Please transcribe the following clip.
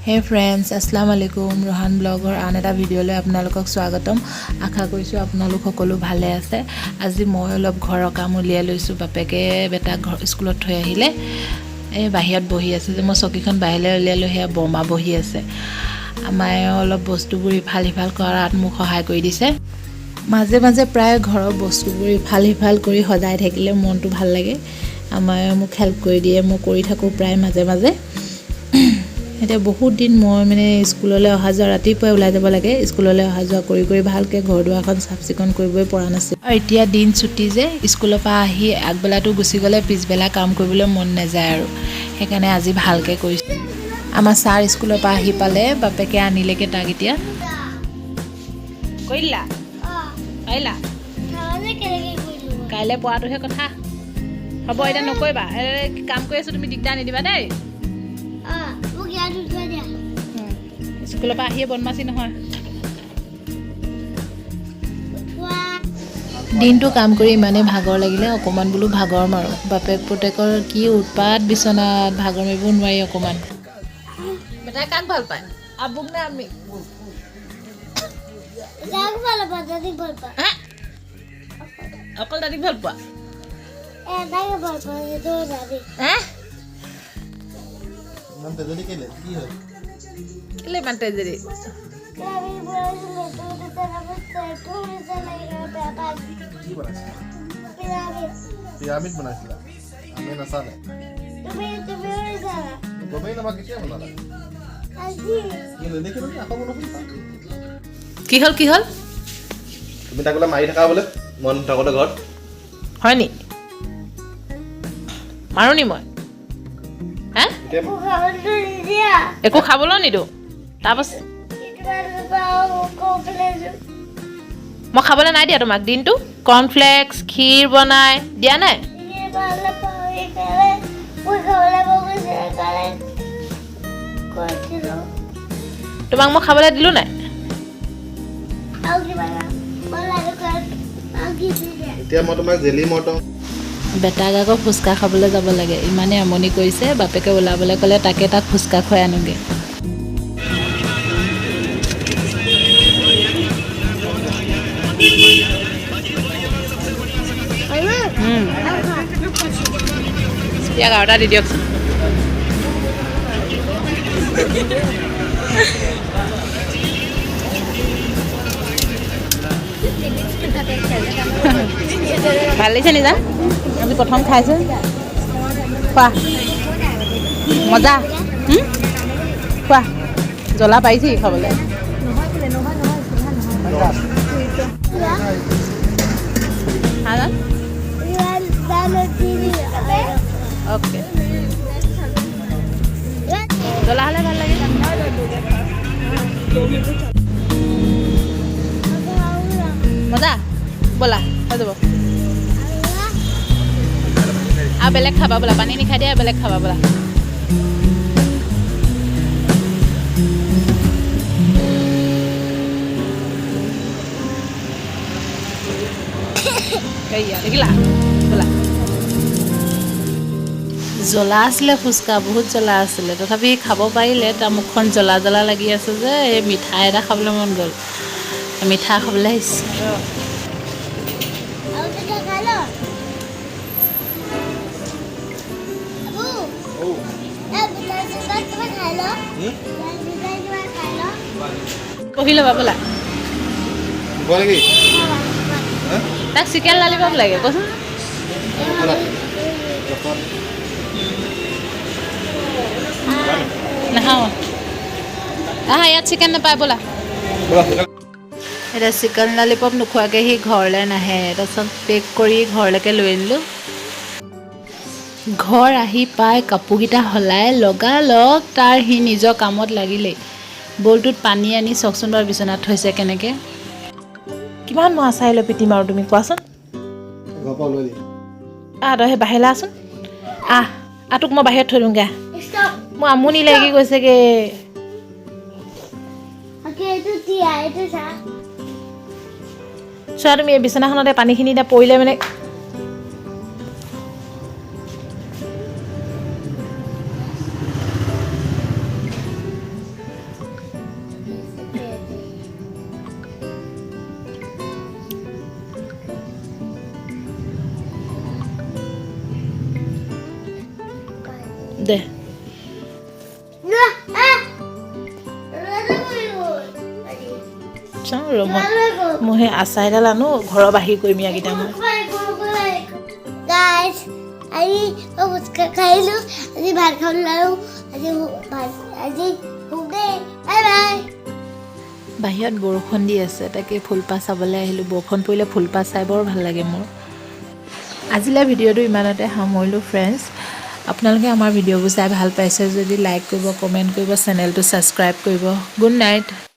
হে ফ্ৰেণ্ডছ, আসসালামু আলাইকুম। ৰোহান ব্লগৰ আন এটা ভিডিঅ'লৈ আপোনালোকক স্বাগতম। আশা কৰিছোঁ আপোনালোক সকলো ভালে আছে। আজি মই অলপ ঘৰৰ কাম উলিয়াই লৈছোঁ। বাপেকে বেটাক ঘৰ স্কুলত থৈ আহিলে। এই বাহিৰত বহি আছে যে, মই চকীখন বাহিৰলৈ উলিয়ালোঁ। সেয়া বৰমা বহি আছে। মায়ে অলপ বস্তুবোৰ ইফাল সিফাল কৰাত মোক সহায় কৰি দিছে। মাজে মাজে প্ৰায় ঘৰৰ বস্তুবোৰ ইফাল সিফাল কৰি সজাই থাকিলে মনটো ভাল লাগে। মায়ে মোক হেল্প কৰি দিয়ে, মই কৰি থাকোঁ প্ৰায় মাজে মাজে। এতিয়া বহুত দিন মই মানে স্কুললৈ অহা যোৱা, ৰাতিপুৱাই ওলাই যাব লাগে, স্কুললৈ অহা যোৱা কৰি কৰি ভালকৈ ঘৰ দুৱাৰখন চাফ চিকুণ কৰিবই পৰা নাছিল। আৰু এতিয়া দিন ছুটি যে, স্কুলৰ পৰা আহি আগবেলাটো গুচি গ'লে পিছবেলা কাম কৰিবলৈ মন নাযায় আৰু সেইকাৰণে আজি ভালকৈ কৰিছোঁ। আমাৰ ছাৰ স্কুলৰ পৰা আহি পালে, বাপেকে আনিলেগৈ তাক। এতিয়া কৰিলা, পাৰিলা। কাইলৈ পোৱাটোহে কথা হ'ব। এতিয়া নকৰিবা, এই কাম কৰি আছোঁ, তুমি দিগদাৰ নিদিবা দেই। স্কুলৰ পৰা আহিয়ে বদমাচি নহয়। দিনটো কাম কৰি ইমানেই ভাগৰ লাগিলে, অকণমান বোলো ভাগৰ মাৰোঁ। বাপেক পুতেকৰ কি উৎপাত বিচনাত, ভাগৰ মাৰিব নোৱাৰি অকণমান। বেটাই কাক ভাল পায়, আবুক নে আমি? হা? অকল দাদীক ভাল পোৱা হে? ইমান তেজেদি কেলে, কি হ'ল? কেলে ইমান তেজেদি? কি বনাইছিলা? পিৰামিড বনাইছিলা? আমি নাচালে গমেই নাপাওঁ। কেতিয়া বনালা? কি নেদেখিলো নি? আকৌ বনাচোন চা। কি হ'ল, কি হ'ল? তুমি তাক বোলে মাৰি থাকা বোলে মই নাথাকোঁতে ঘৰত। হয় নি? মাৰো নি মই হে? এতিয়া একো খাবলৈও নিদিওঁ। তাৰপাছত মই খাবলৈ নাই দিয়া তোমাক? দিনটো কৰ্ণফ্লেক্স, ক্ষীৰ বনাই দিয়া নাই? তোমাক মই খাবলৈ দিলোঁ নাই? এতিয়া মই তোমাক জেলি মৰ্টন বেটাক আকৌ ফুচকা খাবলৈ যাব লাগে, ইমানেই আমনি কৰিছে। বাপেকে ওলাবলৈ ক'লে, তাকে তাক ফুচকা খুৱাই আনোগৈ। ইয়াক আৰু এটা দি দিয়কচোন। ভাল লাগিছে নিজান? আজি প্ৰথম খাইছোঁ। খোৱা, মজা। খোৱা, জ্বলা পাৰিছে খাবলৈ। হা জান? অ'কে, জ্বলা হ'লে ভাল লাগে। মজা, ব'লা, হৈ যাব। আৰু বেলেগ খাবা ব'লা। পানী নিখাই দিয়া, বেলেগ খাবা ব'লা। এইয়া দেখিলা, ব'লা। জ্বলা আছিলে ফুচকা, বহুত জ্বলা আছিলে, তথাপি খাব পাৰিলে। তাৰ মুখখন জ্বলা জ্বলা লাগি আছে যে, এই মিঠাই এটা খাবলৈ মন গ'ল, মিঠা খাবলৈ আহিছে। বহি ল'বা ব'লা। দিব নেকি? হা? তাক চিকেন লালিপপ লাগে, কচোন। ব'লা। 10 টকা। নাখাওঁ, আহা, ইয়াত চিকেন নাপায়, ব'লা। ব'লা। এতিয়া চিকেন লালিপপ নোখোৱাকৈ সি ঘৰলৈ নাহে। তাৰপিছত পেক কৰি ঘৰলৈকে লৈ আনিলোঁ। ঘৰ আহি পাই কাপোৰকেইটা সলাই লগালগ তাৰ সি নিজৰ কামত লাগিলেই। বলটোত পানী আনি চাওকচোন বাৰু, বিচনাত থৈছে কেনেকৈ। কিমান মই আচাৰি লৈ পিটিম আৰু, তুমি কোৱাচোন। ঘৰৰ পৰা ওলাই দিয়ে। আহ, তই সেই বাহিৰলৈ আহচোন। আহ আহ, তোক মই বাহিৰত থৈ দিওঁগৈ, আহ। মোৰ আমনি লাগি গৈছেগৈ। চোৱা তুমি, এই বিচনাখনতে পানীখিনি এতিয়া পৰিলে মানে দে। না, আহ! ৰ'দে পৰি গ'ল আজি। চাওঁ ৰ, মই সেই আচাৰ এডাল আনো, ঘৰৰ বাহিৰ কৰিম ইয়াকেইটা মই। গাইজ, আজি মই ফুচকা খাইলোঁ। আজি ভাত খাবলৈ আৰু আজি ভাত, আজি শুম দেই। Bye bye. বাহিৰত বৰষুণ দি আছে, তাকে ফুলপাহ চাবলৈ আহিলোঁ। বৰষুণ পৰিলে ফুলপাহ চাই বৰ ভাল লাগে মোৰ। আজিলৈ ভিডিঅ'টো ইমানতে সামৰিলোঁ ফ্ৰেণ্ডছ। আপোনালোকে আমাৰ ভিডিঅ'বোৰ চাই ভাল পাইছে যদি লাইক কৰিব, কমেণ্ট কৰিব, চেনেলটো ছাবস্ক্ৰাইব কৰিব। Good night.